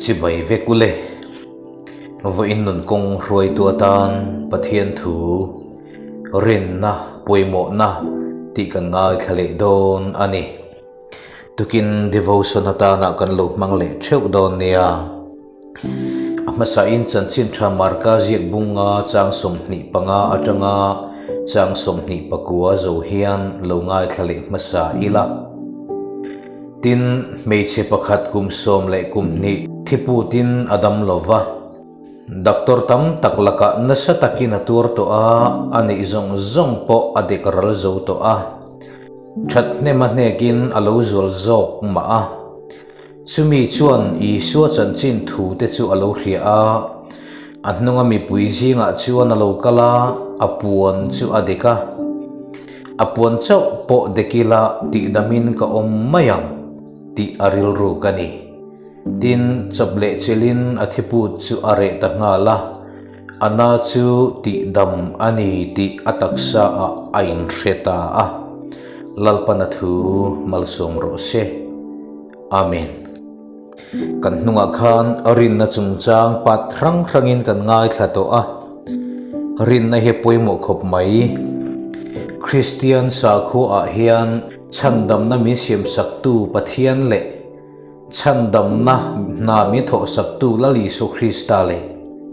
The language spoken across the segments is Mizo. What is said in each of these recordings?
Chibai vek ule. Vawiin nun kawng hruaitu atan Pathian thu rinna pawimawhna tih kan ngaithla leh dawn a ni. Tukin devotion atana kan lo hmang leh theuh dawn nia. A hmasain chanchin tha Marka ziak bunga chang 25 atanga chang 24 zo hian lo ngaithla leh hmasa ila. Tin, hmeichhe pakhat kum sawm leh kum hnih thiputin a dam lo va. Doctor tam tak lakah nasa takin a tuar tawh a, a neih zawng zawng pawh a dek ral zo tawh a. That hnem a hnekin a lo zual zawk mah a. Chumi chuan Isua chanchin thu te chu a lo hria a, a hnunga mipui zingah chuan a lo kal a, a puan chu a dek a. A puan chauh pawh dek ila tihdamin ka awm mai ang tih a rilru ka ni. Tin, chawp leh chelin a thiput chu a reh ta nghal a, a na chu tihdam a ni tih a taksa ah a inhre ta a. Lalpana thu malsawm rawh se. Amen. Kan hnungah khan rinna chungchang pat hrang hrangin kan ngaithla tawh a, rinna hi pawimawh khawp mai. Kristian sakhuaah hian chhandamna min siamsaktu Pathian leh chhandamna hna min thawhsaktu Lal Isu Krista leh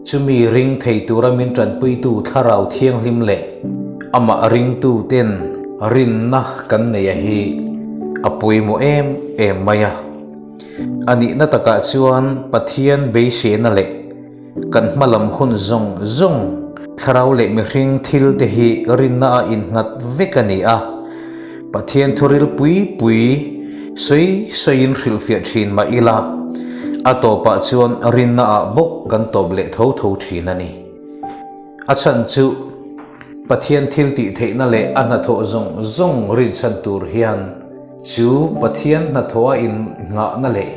chumi ring thei tura min tanpuitu Thlarau Thianghlim leh amah ringtuten rinna kan neia hi a pawimawh em em mai a. A nihna takah chuan Pathian beisehna leh kan hmalam hun zawng zawng thlarau leh mihring thil te hi rinna a innghat vek a ni a. Pathian thuril pui pui sawi sawiin hrilhfiah thin mah ila, a tawpah chuan rinna ah bawk kan tawp leh tho tho thin a ni. A chhan chu Pathian thil tih theihna leh a hnathawh zawng zawng rinchhan tur hian chu Pathian hnathawha innghahna leh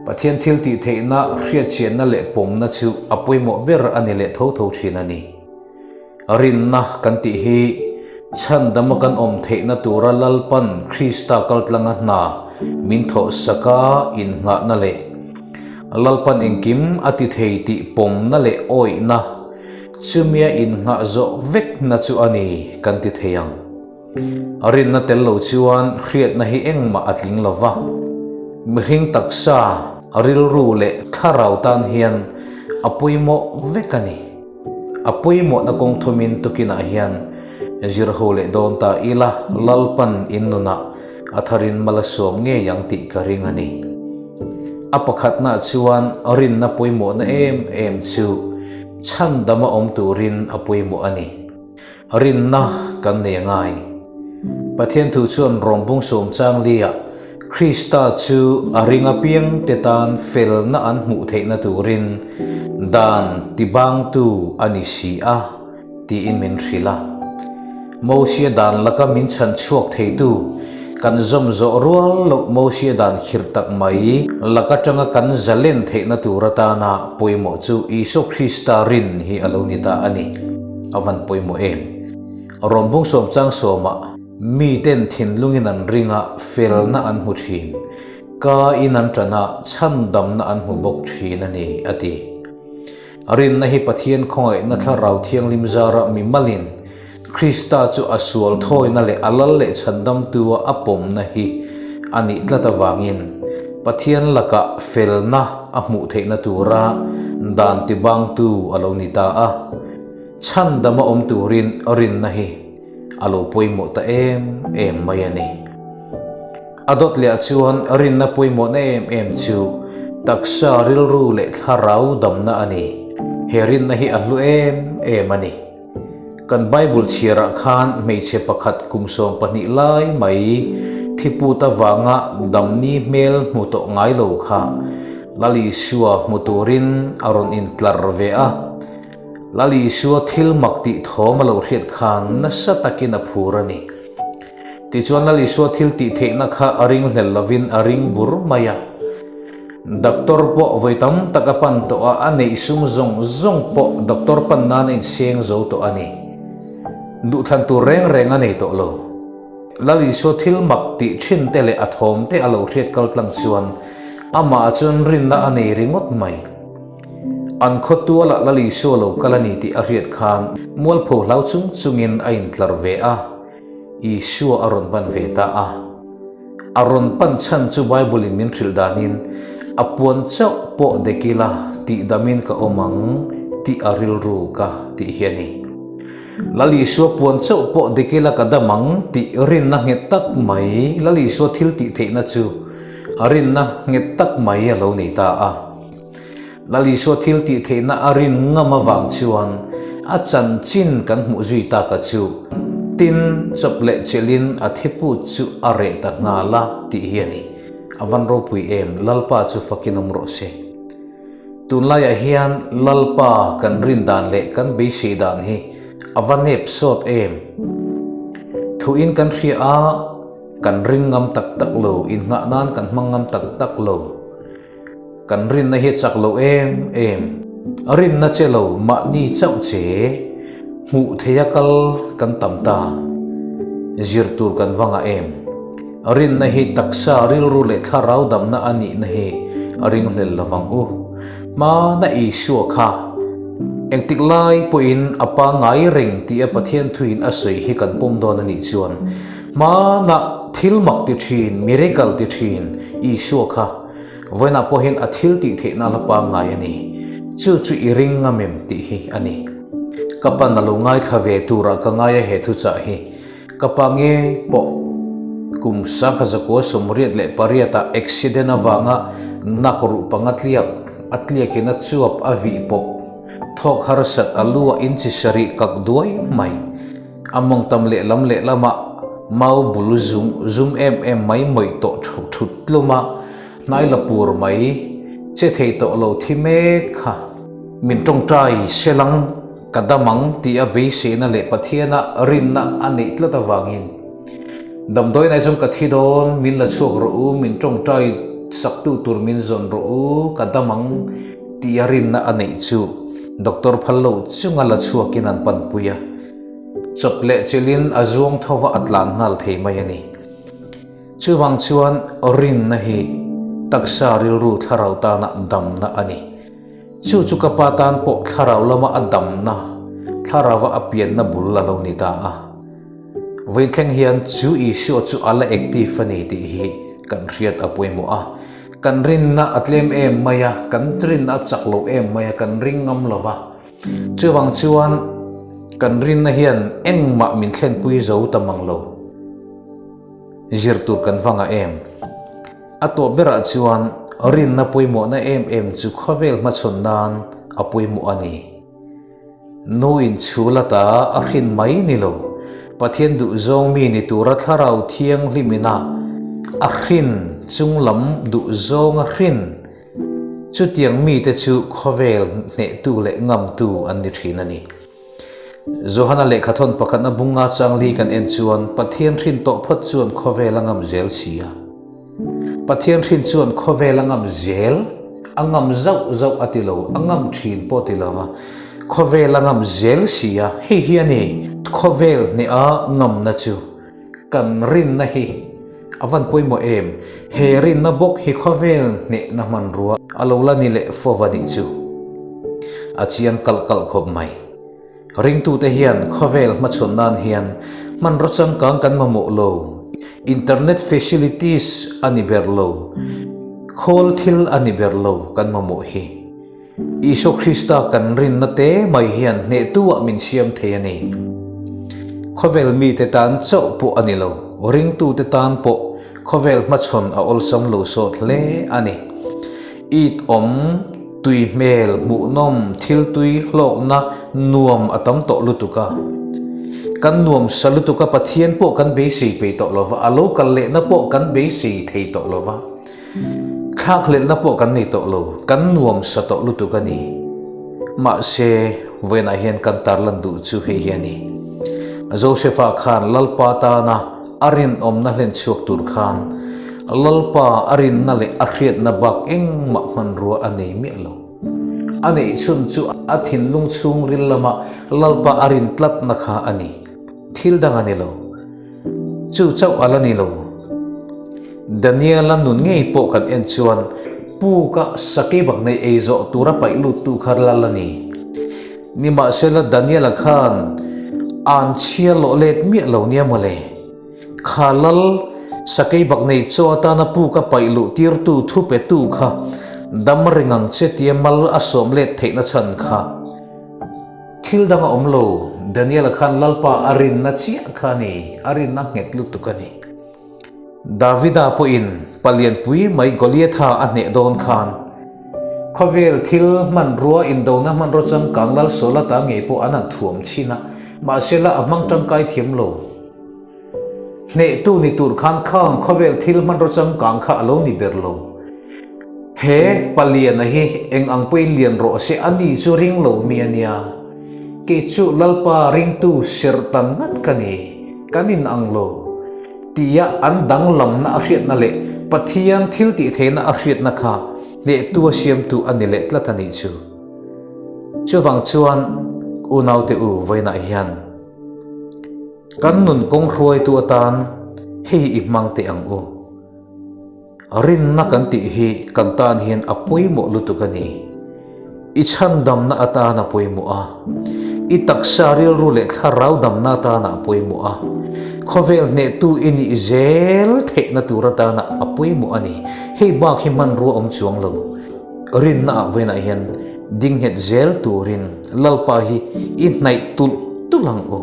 Pathian thil tih theihna hriatchianna leh pawmna chu a pawimawh ber a ni leh tho tho thin a ni. Rinna kan tih hi chhandama kan awm theihna tura Lalpan Krista kaltlanga hna min thawhsaka innghahna leh Lalpan engkim a ti thei tih pawmna leh awihna chumia innghah zawh vekna chu a ni kan ti thei ang. Rinna tel lo chuan hriatna hi engmah a tling lo va, mihring taksa, rilru leh thlarau tan hian a pawimawh vek a ni. A pawimawhna kawng thumin tukinah hian zir ho leh dawn ta ila Lalpan in nunah a tharin mal a sawm ngei ang tih ka ring a ni. A pakhatnaah chuan rinna pawimawhna em em chu chhandama awm turin a pawimawh a ni. Rinna kan nei a ngai. Pathian thu chuan Rawmbung sawm chang liah Krista chu a ring apiang te tan felna an hmuh theihna turin dan tibangtu a ni si a tiin min hrilh a. Mosia dan laka min chhan chhuak theitu kan zawm zawh rual loh Mosia dan khirh tak mai lak atanga kan zalen theihna tur atana pawimawh chu Isua Krista rin hi a lo ni ta a ni. A van pawimawh em? Rawmbung sawm chang sawmah miten thinlungin an ring a, felna an hmu thin. Ka in an tan a, chhandamna an hmu bawk thin a ni, a ti. Rinna hi Pathian khawngaihna Thlarau Thianghlim zara mi malin Krista chu a sual thawina leh a lal leh chhandamtua a pawmna hi a nih tlat avangin Pathian lakah felna a hmuh theihna tura dan tibangtu a lo ni ta a. Chhandama awm turin rinna hi a lo pawimawh ta em em mai a ni. A dawt leh ah chuan rinna pawimawhna em em chu taksa rilru leh thlarau damna a ni. He rinna hi a hlu em em a ni. Kan Bible chhiarah khan hmeichhe pakhat kum 12 lai mai thiput avanga damni hmel hmu tawh ngai lo kha Lal Isua hmu turin a rawn intlar ve a. Lal Isua thil mak tih thawm a lo hriat khan nasa takin a phur a ni. Tichuan Lal Isua thil tih theihna kha a ring hlel lovin a ring bur mai a. Doctor pawh vawi tam tak a pan tawh a, a neih sum zawng zawng pawh doctor pan nan a inseng zo tawh a ni. Duhthlan tur reng reng a nei tawh lo. Lal Isua thil mak tih thin te leh a thawm te a lo hriat kal tlang chuan. Amah chuan rinna a nei ringawt mai. An khawtualah Lal Isua lo kal a ni tih a hriat khan mualpho hlau chung chungin a intlar ve a, Isua a rawn pan ve ta a. A rawn pan chhan chu Bible-in min hrilh danin, A puan chauh pawh dek ila tihdamin ka awm ang tih a rilru ka tih hi a ni. Lal Isua puan chauh pawh dek ila ka dam ang tih rinna nghet tak mai Lal Isua thil tih theihna chu a rinna nghet tak mai a lo nei ta a. Lal Isua thil tih theihna a rin ngam avang chuan a chanchin kan hmuh zui tak a chu tin chawp leh chelhin a thiput chu a reh ta nghal a tih hi a ni. A van ropui em, Lalpa chu fakin awm rawh se. Tunlaiah hian Lalpa kan rin dan leh kan beisei dan hi a va nep sawt em? Thuin kan hria a, kan ring ngam tak tak lo, innghah nan kan hmang ngam tak tak lo. Kan rinna hi a chak lo em em. Rinna che lo mahni chauh che hmuh theia kal kan tam ta. Zir tur kan va ngah em? Rinna hi taksa rilru leh thlarau damna a nihna hi a ringhlel lovang u. Hmana Isua kha engtik lai pawhin a pangngai reng tia Pathian thuin a sawi hi kan pawm dawn a nih chuan hmana thil mak ti thin, miracle ti thin Isua kha vawiinah pawhin a thil tih theihna la pangngai a ni. Chu chu i ring ngam em tih hi a ni. Ka pan a lo ngaithla ve turah ka ngai a he thuchah hi. Ka pa nge pawh kum 1948 ah accident avanga nak ruh panga tliak a tliakin a chuap a vih pawp thawk harsat a lu ah inchi sarih kak duai mai a mawngtam lehlam lehlamah mau bul zum zum em em mai mawih tawh thut tlum a hnai la pur mai che thei tawh lo thi mek kha min tawngtai selang Ka dam ang tih a beiseina leh Pathiana rinna a neih tlat avangin damdawiin ai chuan ka thi dawn, min la chhuak rawh u, min tawngtai saktu tur min zawn rawh u, ka dam ang tih a rinna a neih chu doctor phal lo chunga la chhuakin an panpui a, chawp leh chelhin a zuang tho va a tlan nghal thei mai a ni. Chuvang chuan rinna hi taksa rilru thlarau tana damna a ni. Chu chu ka pa tan pawh thlarau lama a damna, thlarauva a pianna bul a lo ni ta a. Vawiin thleng hian chu Isua chu a la active a ni tih hi kan hriat a pawimawh a. Kan rinna a tlem em mai a, kan rinna a chak lo em mai a, kan ring ngam lo va. Chuvang chuan kan rinna hian engmah min thlenpui zo ta mang lo. Zir tur kan va ngah em? A tawp berah chuan rinna pawimawhna em em chu khawvel hmachhawn nan a pawimawh a ni. Nu in chhul ata a hrin mai ni lo, Pathian duhzawng mi ni tura thlarau thianghlim ina a hrin chunglam duhzawng a hrin chutiang mite chu khawvel hnehtu leh ngamtu an ni thin a ni. Johana lehkhathawn pakhatna bunga changli kan en chuan Pathian hrin tawh phawt chuan khawvel a ngam zel si a. Pathian hrin chuan khawvel a ngam zel, a ngam zauh zauh a ti lo, a ngam thin pawh ti lo va, khawvel a ngam zel si a. Hei hi a ni, khawvel hneha ngamna chu kan rinna hi a van pawimawh em? He rinna bawk hi khawvel hnehna hmanrua a lo la ni leh fo va nih chu a chiang kalh kalh khawp mai. Ringtute hian khawvel hmachhawn nan hian hmanraw changkang kan mamawh lo, internet facilities a ni ber lo, khawl thil a ni ber lo kan mamawh hi. Isua Krista kan rinna te mai hian hnehtu ah min siam thei a ni. Khawvel mite tan chauh pawh a ni lo, ringtute tan pawh khawvel hmachhawn a awlsam lo sawt hle a ni. It awm, tui hmel, hmuhnawm, thil tui hlawkna nuam a tam tawh lutuk a. Kan nuam sa lutuk a, Pathian pawh kan beisei pei tawh lo va, a lo kal lehna pawh kan beisei thei tawh lo va. Thlakhlelhna pawh kan nei tawh lo, kan nuam sa tawh lutuk a ni. Mahse, vawiinah hian kan tarlan duh chu hei hi a ni. Josefa khan Lalpa tana a rinawmna hlen chhuak tur khan Lalpa a rinna leh a hriatna bak engmah hmanrua a nei miah lo. A neih chhun chu a thinlung chhungril lama Lalpa a rin tlatna kha a ni. Thil dang a ni lo. Chu chauh a la ni lo. Daniela nun ngei pawh kan en chuan. Puka sakei bak nei ei zawh tura paih luttu kha lal a ni. Nimahsela Daniela khan an chhia lawh let miah lo nia mawle. Kha lal sakei bak nei chaw atana puka paih luh tirtu thu petu kha dam reng ang che tia mal a sawm let theihna chhan kha thil dang a awm lo. Daniela khan Lalpa a rinna chiah kha a ni, a rinna nghet lutuk a ni. Davida pawhin palianpui mai Goliatha a hneh dawn khan khawvel thil hmanrua indona hmanraw changkang lal Saulata ngei pawh an han thuam chhin a, mahsela a hmang tangkai thiam lo. Hnehtu ni tur khan khang khawvel thil hmanraw changkang kha a lo ni ber lo. He paliana hi eng ang pawhin lian rawh se a ni chu ring lo mi a nia. Kei chu Lalpa ringtu serhtan ngat ka ni. Kan in ang lo tia an danglamna a hriatna leh Pathian thil tih theihna a hriatna kha hnehtu a siamtu a ni leh tlat a nih chu. Chuvang chuan unaute u vawiinah hian kan nun kawng hruaitu atan hei i hmang teh ang u. Rinna kan tih hi kan tan hian a pawimawh lutuk a ni. I chhandamna atan a pawimawh a, i taksa rilru leh thlarau damna atana a pawimawh a, khawvel hnehtu i nih zel theihna tur atana a pawimawh a ni. Hei bak hi hmanrua awm chuang lo. Rinna ah vawiinah hian dingnghet zel turin Lalpa hi i hnaih tulh tulh ang u.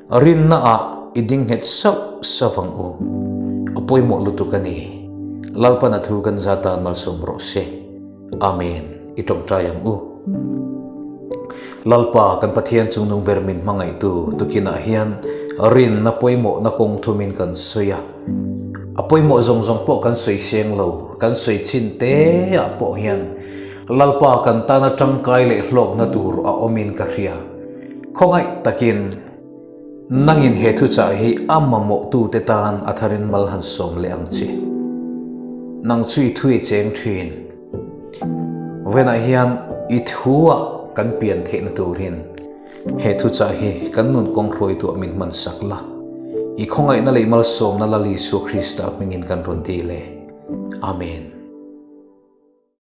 Rinna ah i ding nghet sauh sauh ang u. A pawimawh lutuk a ni. Lalpan a thu kan za tan malsawm rawh se. Amen. I tawngtai ang u. Lalpa kan Pathian chungnung ber min hmangaihtu tukinah hian rinna pawimawhna kawng thumin kan sawi a. A pawimawh zawng zawng pawh kan sawi seng lo, kan sawi chin te ah pawh hian Lalpa kan tana tangkai leh hlawkna tur a awmin ka hria. Khawngaih takin nangin he thuchah hi a mamawhtute tan a tharin mal han sawm leh ang che. Nang chu i thu i cheng thin. Vawiinah hian i thu-ah kan pian theihna turin he thuchah hi kan nun kawng hruaituah min hman sak la. I khawngaihna leh malsawmna Lal Isua Krista hmingin kan rawn dil e. Amen.